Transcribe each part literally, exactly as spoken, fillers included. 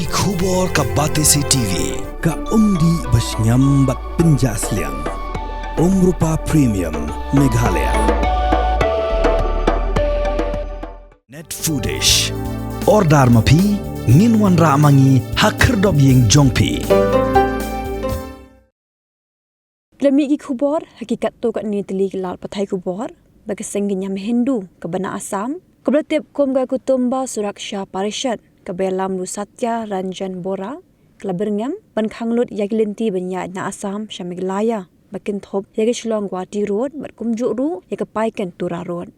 Khubor ka Batesi T V, ka umdih ba shngiam bad pynjah sliang. Umrupa Premium, Meghalaya. Net Foodish. Order ma phi, ngin wanrah ma ngi ha khyrdop ïing jong phi. Khlem mih ki khubor, ha ki katto katne tylli ki lad pathai khubor, ba ka seng ki niam Hindu kaba na Assam, kaba la tip kum ka Kutumba Suraksha Parishad, kaba ïalam u Satya Ranjan Bora, ka la byrngem ban khang lut ïa ki lynti ban ïaid na Assam sha Meghalaya, ba kynthup ïa ka Shillong Guwahati Road bad kumjuh ruh ïa ka Paiken Tura Road.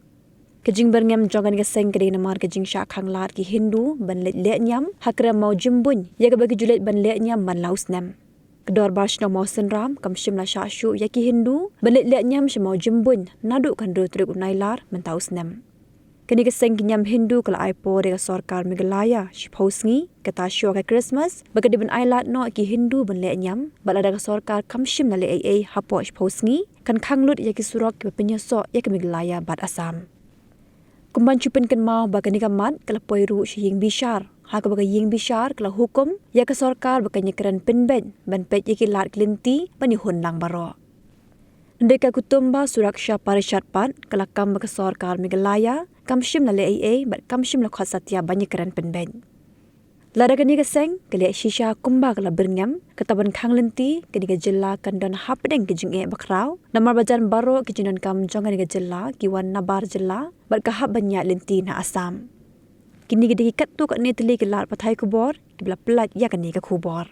Ka jingbyrngem jong kane ka seng ka dei namar ka jingshah khang lad ki Hindu ban leit leh niam ha kren Mawjymbuin, ïa kaba ki ju leit ban leh niam man la u snem. Ka Dorbar Shnong Mawsynram kam shym la shah shuh ïa ki Hindu ban leit leh niam sha Mawjymbuin naduh ka hynriew tarik u Nailar mynta u snem. Kane ka seng ki niam Hindu ka la ai por ïa ka sorkar Meghalaya shiphew sngi, kata shuwa ka Christmas, ba ka dei ban ai lad noh ki Hindu ban leh niam, bad lada ka sorkar kam shym la leh ei ei hapoh shiphew sngi, kan khang lut ïa ki surok kiba pynïasoh ïa ka Meghalaya bad Assam. Kum ban shu pynkynmaw ba kane ka mat ka la poi ruh sha ïing bishar, ha kaba ka ïing bishar ka la hukum ïa ka sorkar ba kan ïakren pynbeit ban peit ïa ki lad ki lynti ban ïahun lang baroh. Hynrei ka Kutumba Suraksha Parishad pat ka la kam ba ka sorkar Meghalaya kam shym la leh ei ei bad kam shym la khot satia ban ïakren pynbeit. Lada kane ka seng ka leh shisha kumba ka la byrngem, kata ban khang lynti, kane ka jylla kan don hapdeng ki jingeh bakhraw, namar ba jan baroh ki jingdonkam jong kane ka jylla ki wan nabar jylla bad ka hap ban ïaid lynti na Assam. Kine ki dei ki katto katne tylli ki lad pathai khubor kiba la pynlait ïa kane ka khubor.